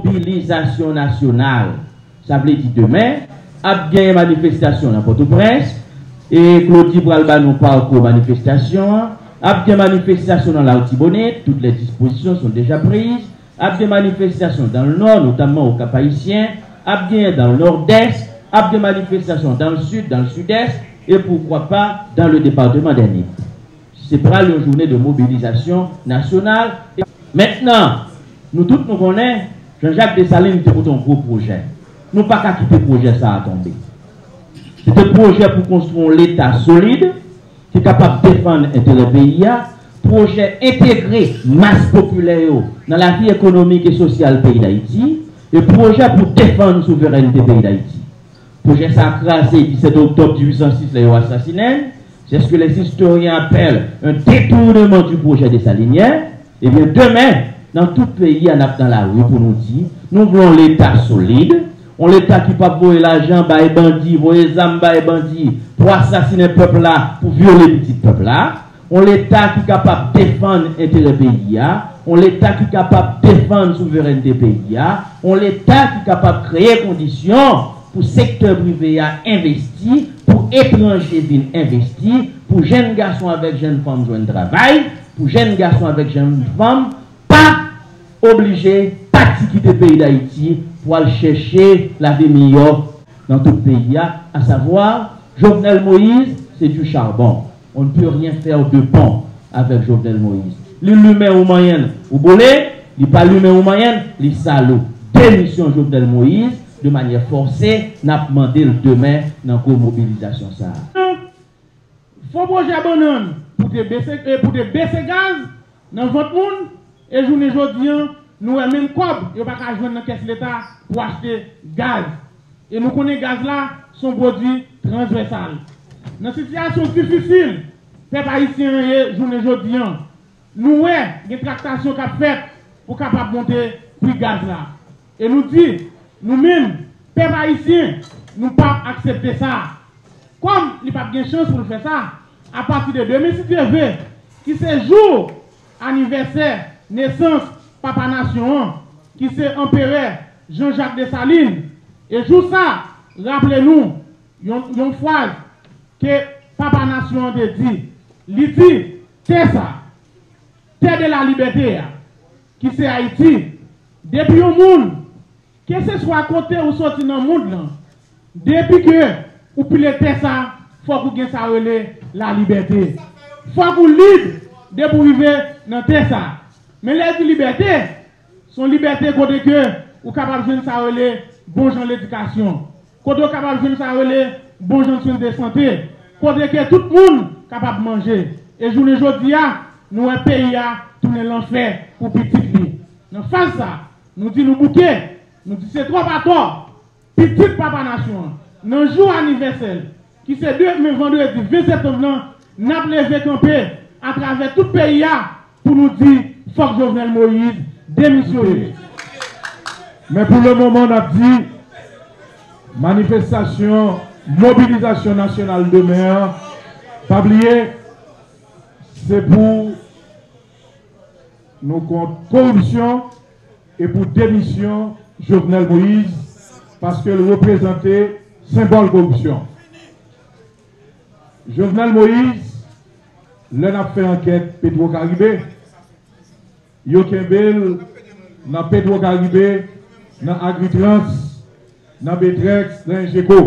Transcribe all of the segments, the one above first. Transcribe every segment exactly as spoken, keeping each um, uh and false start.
Mobilizasyon nasyonal. Sa vle di demen, ap gen manifestasyon nan Pòtoprens, e Claudy pral ba nou pakou manifestasyon an, ap gen manifestasyon nan Latibonit, toutes les dispositions sont déjà prises, ap gen manifestasyon dans le Nord, notamment au Cap-Haïtien, ap gen dans le Nord-Est, ap gen manifestasyon dans le Sud, dans le Sud-Est, et pourquoi pas dans le département des Nippes. Se pral yon jounen de mobilizasyon nasyonal. Mentnan, nou tout nou konnen, Jean-Jacques Dessalines te pote yon gwo pwojè. Nou pa ka kite pwojè sa a tonbe. Se te pwojè pou konstwi yon Leta solid, ki kapab defann enterè peyi a, pwojè entegre mas popilè yo nan lavi ekonomik e sosyal peyi Dayiti, e pwojè pou defann souverènte peyi Dayiti. Pwojè sa a kraze disèt oktòb dizuit san sis lè yo asasinen l. C'est ce que les historiens appellent un détournement du projet dessalinien. Ebyen, demen, nan tout peyi a, n ap nan lari pou nou di, nou vle yon Leta solid, yon Leta ki p ap voye lajan bay bandi, voye zam bay bandi pou asasinen pèp la, pou vyole pitit pèp la. Yon Leta ki kapab defann enterè peyi a, yon Leta ki kapab defann souverènte peyi a, yon Leta ki kapab kreye kondisyon pou sektè prive a envesti, pou etranje vin envesti, pou jèn gason avèk jèn fanm jwenn travay, pou jèn gason avèk jèn fanm pa oblije pati kite peyi Dayiti pou al chèche lavi miyò nan tout peyi a, asavwa Jovenel Moïse, c'est du charbon. On ne peut rien faire de bon avec Jovenel Moïse. Li limen ou manyen l, ou boule, li pa limen ou manyen l, li sal ou. Demisyon Jovenel Moïse, de manyè fòse, n ap mande l demen nan gwo mobilizasyon sa a. Fo pwojè bannann pou te bese, e pou te bese gaz nan vant moun, e jounen jodi an, nou wè menm kòb yo pa ka jwenn nan kès Leta pou achte gaz. E nou konnen gaz la se yon pwodui transvèsal. Nan sitiyasyon difisil pèp ayisyen an ye jounen jodi an, nou wè gen traktasyon k ap fèt pou kapab monte pri gaz la. E nou di, nou menm, pèp ayisyen, nou p ap aksepte sa. Kòm li p ap gen chans pou l fè sa, apati de demen, si Dye vle, ki se jou anivèsè nesans Papa Nasyon an, ki se Anperè Jean Jacques Dessalines, e jou sa, raple nou yon, yon fraz ke Papa Nasyon an te di. Li di, tè sa, tè de la libète a, ki se Ayiti, depi yon moun, keseswa kote ou soti nan mond lan, depi ke ou pile tè sa, fòk ou gen sa rele lalibète. Fòk ou lib depi w rive nan tè sa. Men lè di libète, se yon libète kote ke ou kapab jwenn sa rele bon jan ledikasyon, kote ou kapab jwenn sa rele bon jan swen de sante, kote ke tout moun kapab manje. E jounen jodi a, nou wè peyi a tounen lanfè pou pitit li. Nan faz sa, nou di nou bouke, nou di se twòp atò. Pitit Papa Nasyon an, nan jou anivèsè l, ki se demen vandredi ven septanm nan, n ap leve kanpe atravè tout peyi a pou nou di fòk Jovenel Moïse demisyone. Men pou le moman, n ap di manifestasyon, mobilizasyon nasyonal demen an, pa bliye, se pou nou kont koripsyon e pou demisyon Jovenel Moïse, paske l reprezante senbòl koripsyon. Jovenel Moïse, lè n ap fè ankèt Petro Caribe, yo kenbe l nan Petro Caribe, nan Agritrans, nan Betrex, nan Engeco.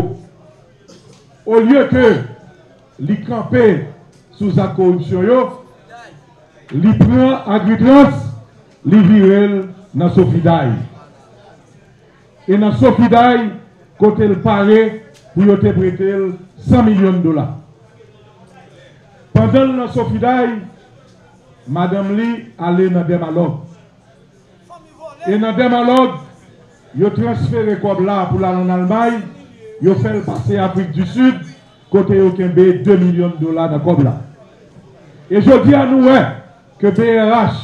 Olye ke li kanpe sou zak koripsyon yo, li pran Agritrans, li vire l nan Sofiday. E nan Sofiday, kote l pare pou yo te prete l san milyon dola. Pandan l nan Sofiday, madanm li ale nan Dèmalòg. E nan Dèmalòg, yo transfere kòb la pou l al ann Almay, yo fè l pase Afrik di Sid, kote yo kenbe de milyon dola nan kòb la. E jodi a, nou wè ke B R H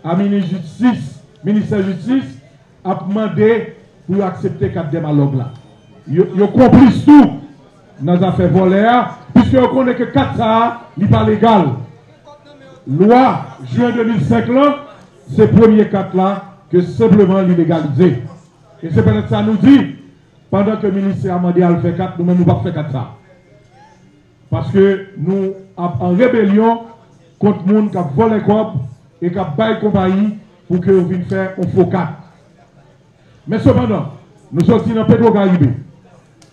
a minis jistis, ministè jistis, ap mande pou yo aksepte kat Dèmalòg la. Yo, yo konplis tou nan zafè vòlè a, piske yo konnen ke kat sa a, li pa legal. Lwa jen de mil senk lan, se premye kat la ke senpleman li legalize. E se petèt sa nou di, pandan ke ministè a mande al fè kat, nou menm nou p ap fè kat sa. Paske nou ap an rebelyon kont moun k ap vòlè kòb e k ap bay konpayi pou ke yo vin fè yon fo kat. Men sepandan, nou soti nan Petwokaribe,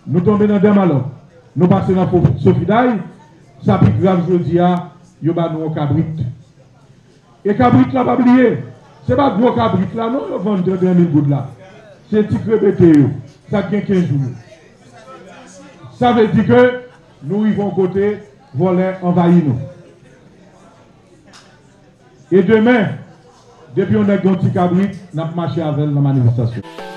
nou tonbe nan Dèmalòk, nou pase nan Fo- Sofiday, sa pi grav jodi a, yo ba nou yon kabrit. E kabrit la pa bliye, se pa gwo kabrit la non yo vann trannteyen mil goud la. Se ti krebete yo, sa k gen kenz jou yo. Sa vle di ke nou rive yon kote, vòlè anvayi nou. E demen, depi yon nèg gen yon ti kabrit, n ap mache avè l nan manifestasyon.